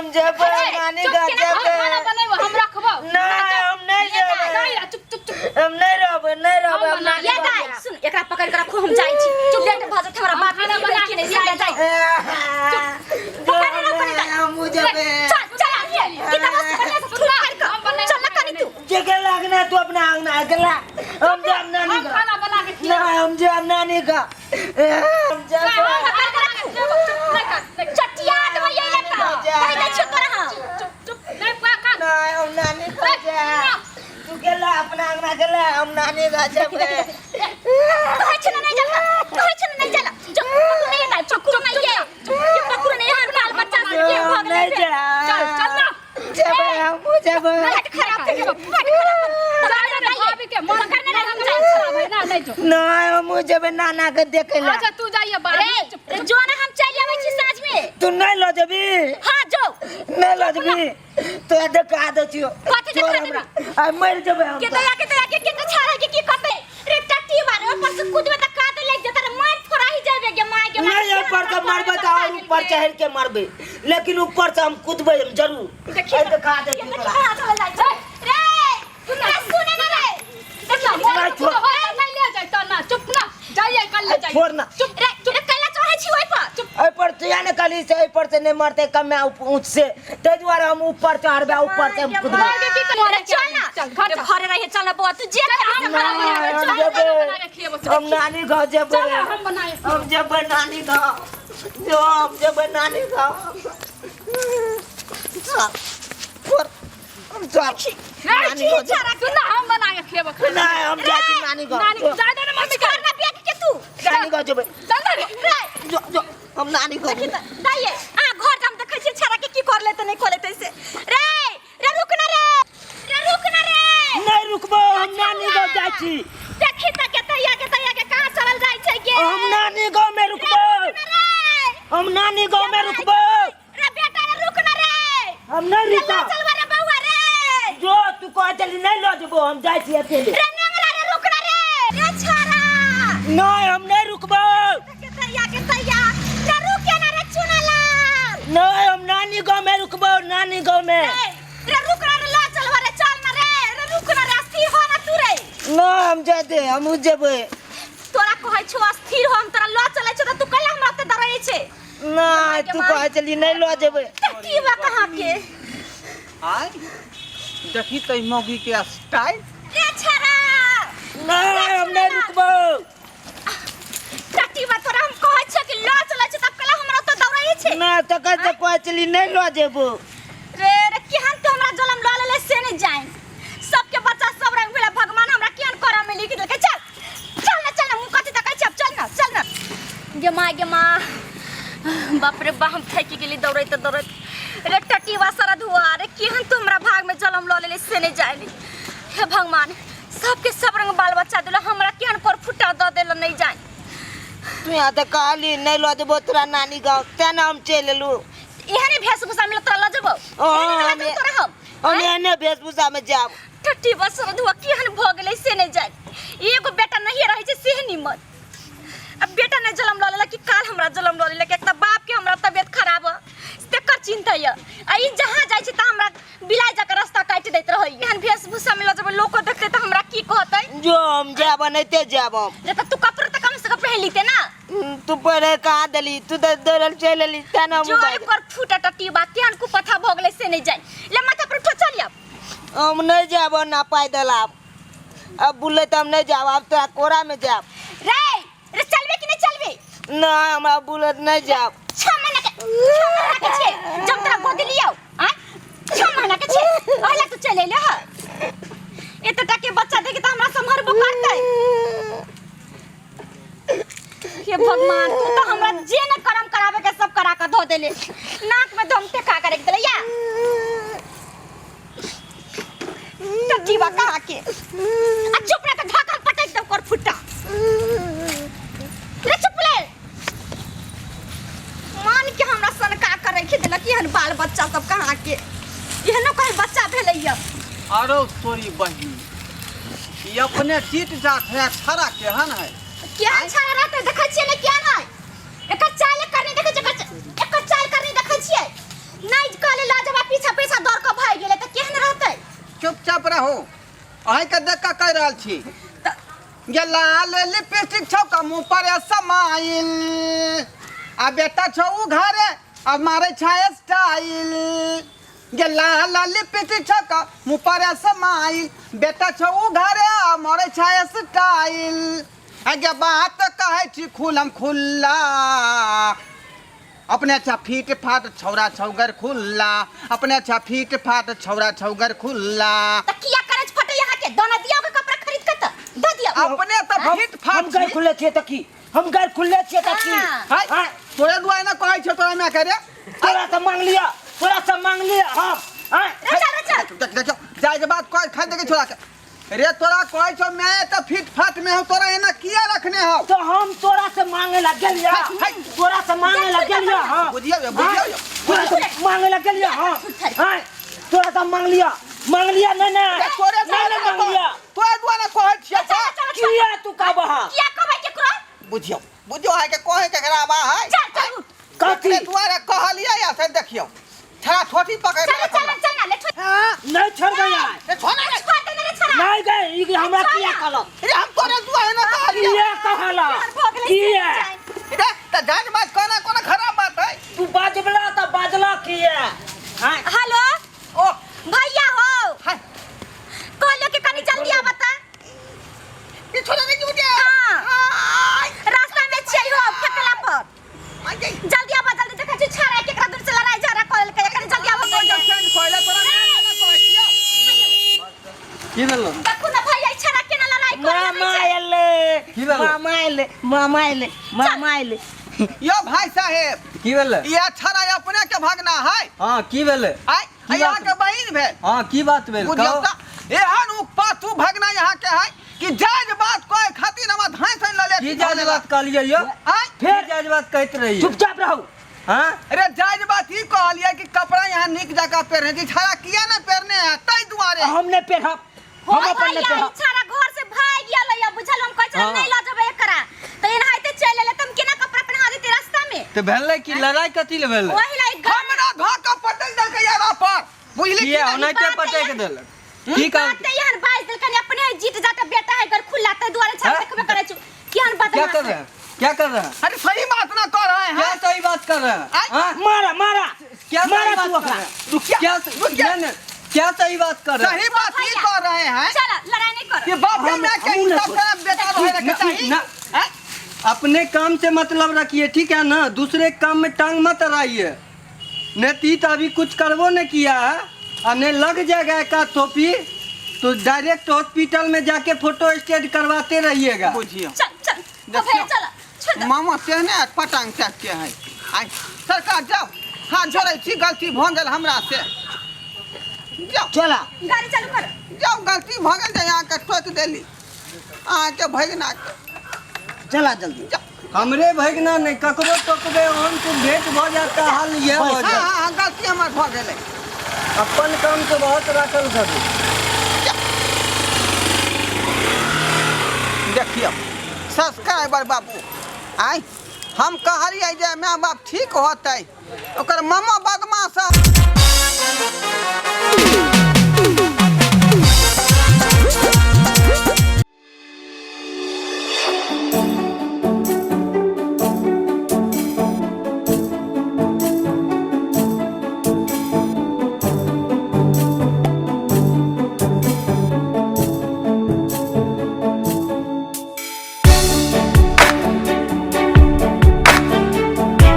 हम जेबै नानी चुप घर केना हम जेबै। खाना बनेबो, हम रखबो। नहीं, हम नहीं जेबै। नहीं, चुप चुप चुप। हम नहीं रहबै, नहीं रहबै, हम हम बना नानी ये घर दाई जाएब। सुन, एकरा पकड़ के रखो, हम जाइ छी। चुप, लेट भ जेतै हमरा बाप खाना बना के नहीं से जाइ। पकड़ ना पकड़, हम जेबै। चल चल आइए की तब से बढ़िया से थूक फाड़ हम के बनाए चल ना कनी तू। जेके लगना तू अपना अंगना गेला, हम जाब नानी हम घर। खाना बना के खियाएब। नहीं, हम जाब नानी घर, हम जाब। पकड़ के रखू। चटिया देबै ये ले त कहि दै छियौ तोरा हम। चुप चुप, नहीं पका। नहीं, हम नानी घर जाब। तू गेला अपना अंगना गेला, हम नानी घर जेबै। कहै छै ने नहीं जाला, कहै छै ने नहीं जाला। जो पकड़ नहीं दाई, पकड़ नहीं ये, ये पकड़ नहीं हर बाल बच्चा से के हम भग नहीं नहीं जाब। चल चल ना। जेबै, हम जेबै। बड़ खराब छै, बड़ खराब। जा ना भाभी के मन पकड़ने नहीं हम जाइ। खराब है ना, नहीं जो। नहीं, हम जेबै नाना के देखे ला। अच्छा, तू जाइए बाहर। रे रे, जो ना हम चलि आबै छी साँझ में। तू नहीं ल जेबी? हाँ जो। नहीं ल जेबी तो देखा दे छियो। कथी देखा छोड़ देबी? हमरा, आ मर जेबै हम। के दया के दया के के छाड़ा के की करते रे टट्टी मारे ऊपर से कूदबे त काट लागि जेतै रे, मार फोड़ा ही जाबे गे my गे my. नहीं, ऊपर से मरबे तो और ऊपर चढ़ के मरबे, लेकिन ऊपर से हम कूदबे हम जरूर। देखिए आई देखा दे ये छियो देखी तोरा। कहाँ चलल जाइ छै रे। रे सुने ना रे, देखी। नहीं, छोड़। हो नहीं ले जाए तो ना, चुप ना, जाइए कल ले जाइए। छोड़ ना। चुप रे रे, कैला चढ़ै छी ओइ पर? एहि पर तो या ने कहली से एहि पर से नहीं मरते कमे ऊँच से, ताहि दुआरे हम ऊपर चढ़बे, ऊपर से हम कूदबे। मार के की करे? चल ना। चल घर चल। घरे रहिए, चल ना बौआ, तू जे हम करी से खाना खा। बना के हम चल, जेबै। खाना बना के खिएबो। हम नानी घर जेबै। चल, हम बनाए। हम जेबै नानी घर, जो हम जेबै नानी घर। चल, छोड़, हम चल नानी घर जेबै। सुन ना, हम बना के खिएबो खाना। नहीं, हम जाइ छी नानी घर। नानी जा दे ना मम्मी के। छोड़ ना बेटी के तू। नानी घर जेबै। चल ना रे। रे जो जो, हम नानी घर देखी त दाइये आ घर जाम, देखै छियै छाड़ा के की कर लेते नहीं कर लेते से। रे रे, रुक ना रे, रे रुक ना रे। नहीं रुकबो, हम नानी घर जाइ छी। देखी त के तैया के तैया के कहाँ चलल जाइ छै गे। हम नानी गाँव में रुकबो। रुक ना रे। हम नानी गाँव में रुकबो। रे बेटा रे, रुक ना रे। हम नहीं रे रुकब। चलवा रे बउआ रे। जो तू कह चली नहीं ल जेबो, हम जाइ छी अकेले। रे नेंगरा रे, रुक ना रे, रे छाड़ा। नहीं, हम नहीं रुकबो। के तैया के तैया रे, रुके ना रे चुनालाल। नहीं, हम नानी गाँव में रुकबो, नानी गाँव में। रे रे, रुक ना रे, ला चलवा रे, चल ना रे। रे रुक ना रे, अस्थिर हो ना तू रे। नहीं, हम जाते हम जेबै। तोरा कहै छौ अस्थिर हो, हम तोरा ल चलै छौ त तू कैला हमरा ओते डरै छै? नहीं, तू कह चली नहीं ल जेबै। टट्टी बा कहाँ के? आय देखी त मौगी के स्टाइल। रे छाड़ा। नहीं, हम नहीं रुकबो। टट्टी बा, तोरा हम कहै छौ कि ल चलै छौ तब कैला हमरा ओते दौड़ै छै? ना तो कहते कह चली नहीं ल जेबो। रे रे, केहन तो हमरा जलम ल लेले से नहीं जाए। सबके बच्चा सब रंग भेला, भगवान हमरा केहन करम में लिख देलकै। चल चल ना, चल ना, मुँह कथी तकै छै अब, चल ना, चल ना। गे माँ गे माँ, बाप रे बा, हम थाकि गेली दौड़ैत दौड़ैत। रे टटीवा सारा धुआ रे, केहन तो हमरा भाग में जलम ल लेले से नहीं जाए। हे भगवान, सबके सब रंग बाल बच्चा देला, हमरा केहन कर फुटा द देला नहीं जाए। तू यहाँ तऽ कहली नहीं ल जेबो तोरा नानी गाँव, तें ने हम चलि एलू। एहने वेशभूषा में तोरा ल जेबो? ओ, एहने ल जेबो तोरा हम? हम एहने वेशभूषा में जाब। टट्टी बस धुआ केहन भ गेलै से नहीं जाए। एगो बेटा नहीं रहै छै से निमन, अब बेटा नहीं जलम ल लेलक कि काल हमरा जलम ल लेलक। एक तऽ बाप के हमरा तबियत खराब है तेकर चिंता यऽ, आ ई जहाँ जाइ छै तऽ हमरा बिलाइ जकाँ रास्ता काटि दैत रहै। एहन वेशभूषा में ल जेबै, लोको देखतै तऽ हमरा की कहतै? जो हम जाब एनाहिते जाब हम। रे तऽ तू कपड़ो तऽ कम से कम पहिन लीते ना। तू पहिले कहाँ देली? तू तऽ दौड़ल चलि एली तें ने हम जोर उबारि। पर फूटा टट्टी बा, केहन कुपथा भऽ गेलै से नहीं जाए। ले माथा पर उठो, चल आब। हम नहीं जाब ना पैदल, आब अब बुलै तऽ हम नहीं जाब, आब तोरा कोरा में जाब। रे रे, चलबे कि नहीं चलबे? नहीं, हमरा बुलत नहीं जाब। 6 महीना के, 6 महीना के छे जब तोरा गोदी लियौ आ, 6 महीना के छे, ओहिला तू चलि एले ह। एतेटा के बच्चा देखि तऽ हमरा सम्हरबो करतै? हे भगवान, तू तऽ हमरा जे ने करम कराबे के सब करा के धो देले, नाक में दम टेका के रख देले। या तो जीवा कहाँ के? आ चुप रह, के ढाकन पटक दब कर फुट्टा। रे चुप ले, मान के हमरा सनका कर रखी देलक। एहन बाल बच्चा सब कहाँ के? एहनो कहीं बच्चा भेलैया? अरे तोरी बहिन, ई अपने चिट जात है, छड़ा केहन है? केहन छाड़ा रहतै? देखै छियै ने केहन है। एकर चाल करनी देखै छियै? एकर एकर चाल करनी देखै छियै? नहि कहले ल चुपचाप रहू। अहीँके देख कऽ कहि रहल छी। गे लाल लिपस्टिक छौ का मुँह पर समाइल, आ बेटा छौ उ घरे आ मारै छै स्टाइल। गे लाल लिपस्टिक छौ का मुँह पर समाइल, बेटा छौ उ घरे आ मारै छै स्टाइल। आ गे बात कहै छी खुलम खुल्ला, अपने अच्छा फीट फाट छौरा छौगर खुल्ला, अपने अच्छा फीट फाट छौरा छौगर खुल्ला। त किया करज फटे यहाँ के दाना दियो के कपड़ा खरीद के त दे दियो। अपने त फीट हम फाट गैर खुले छियै त की? हम गैर खुले छियै त की? हाँ। हाय हाँ। तोरे दुआरे ना कहै छौ तोरा माय के रे। तोरा से मांग लिया, तोरा से मांग लिया हम। हाँ? रे चल रे चल। देख देखियो जाय के बात कह खा देके छोरा के रे। तोरा कहै छौ माय त फीट फाट में हो, तोरा एना किया रखने हो? तो हम तोरा से मांगे लग गेलिया, तोरा से मांगे लग गेलिया। हाँ बुझियो बुझियो, तोरा से मांगे लग गेलिया। हाँ हाँ, तोरा से मांग लिया, मांग लिया। नहीं नहीं तोरे नहीं नहीं मांग लिया। तोरे दुआरे कहै छियै। किया तू का बहा? किया कहबै केकरो? बुझियो बुझियो है के कहै के एकरा बा है। चल चल उठ। कथी तोरे दुआरे कहलियै या से देखियो छड़ा छोटी पकड़ चल चल चल ना ले छोड़। नहीं छोड़ गया। रे छोड़ ना। छोड़ दे रे छोड़ा। नहीं गए ई हमरा किया कहलक? रे हम तोरे दुआरे ना कहलियै। किया कहला? किया रे त जान बात कोना कोना खराब बात है। तू बाजबला त बाजला किया? हाँ हेलो ओ भैया हो, हाय कहलियो कि कनी जल्दी आबा त। ई छोड़ा नहीं उठे। हाँ। रास्ता में छियै हो फकला पर। हाय जल्दी आबा जल्दी, देखै छी छाड़ा केकरा दूर से लड़ाई झगड़ा कऽ लेलकै, कनी जल्दी आबा। कहले तोरा माय ना कहै छियौ। की भेलो? देखू ना भैया, ई छाड़ा केना लड़ाई कऽ मामा लेलकै। एले, की भेलो? मामा एले, मामा एले, मामा एले। यो भाई साहेब की भेलै? ये छड़ा अपने के भगना है। हाँ की भेलै? आय की यहाँ बात? के बहिन भेल। हाँ की बात भेल? बुझियौ कहू। त एहन उपपातू भगना यहाँ के है कि जायज बात कहे खातिर हमरा धांस लले। की जायज बात कहलियै यौ? आय फिर जायज बात कहैत रहियै? चुपचाप रहू। हाँ अरे जायज बात ई कहलियै कि कपड़ा यहाँ नीक जकाँ पहिरने छी, छड़ा किया ने पहिरने है तै दुआरे। हम नहीं पेहब, हो हम अपन नहीं भैया, ई पेहब। छाड़ा घर से भाग गेल या बुझल। हम कहै छलियै हाँ। नहीं लऽ जेबै एकरा त एनाहिते चलि एलै त हम केना कपड़ा पहिना देतै रास्ता में? तऽ भेलै कि लड़ाई कथी लए भेलै? ओहि ला ई गाम हमरा धऽ के पटकि देलकै यारा पर, बुझली कि किया नहि? ओनाहिते बात पटकि है। देलक? की बात कहल? त एहन बाजि देलकनि, अपने जीत जात बेटा है घर खुला तै दुआरे छाड़ा हाँ? देखबे करै छु केहन क्या बदमाश कर रहे है। हैं? क्या कर रहे हैं? अरे सही बात ना कर रहे क्या हैं। सही बात कर रहे हैं? आय। हाँ? मारा मारा क्या सही मारा बात तू कर ओकरा। रहे हैं? रुकिया, क्या रुकिया। नहीं, नहीं, क्या सही बात कर रहे हैं? सही बात ई भैया। कर रहे हैं चल लड़ाई नहीं करो। कि बाप रे माय के हमहूँ नहीं हिसाब से बेटा रहे के चाही। ना, आय? अपने काम से मतलब रखिए, ठीक है ना? दूसरे के काम में टांग मत अड़ाइए। नहीं ती तो अभी कुछ करबो नहीं किया है और नहीं लग जाएगा एक आध थोपी तो डायरेक्ट हॉस्पिटल में जाके फोटो स्टेट करवाते रहिएगा। बुझियौ चल चल ओ भैया चल छोड़ दे। मामा तेहने पटांग चाट के है। आय सरकार जाओ, हाथ जोड़ै छी, गलती भऽ गेल हमरा से। जाओ चला गाड़ी चालू कर। जाओ, गलती भऽ गेल जे अहाँके टोकि देली, अहाँके भगिना के। चला जल्दी। हमरे भगना नहीं ककरो टोकबे हम तो भेंट भऽ जाता, हाल यह भऽ हाँ जाता। हाँ हाँ, गलती हमर भऽ गेलै। अपन काम से बहुत राखल करू। देखियौ सब्सक्राइबर बाबू, आय हम कहलियै जे माय बाप ठीक होतै, ओकर मामा बदमाश।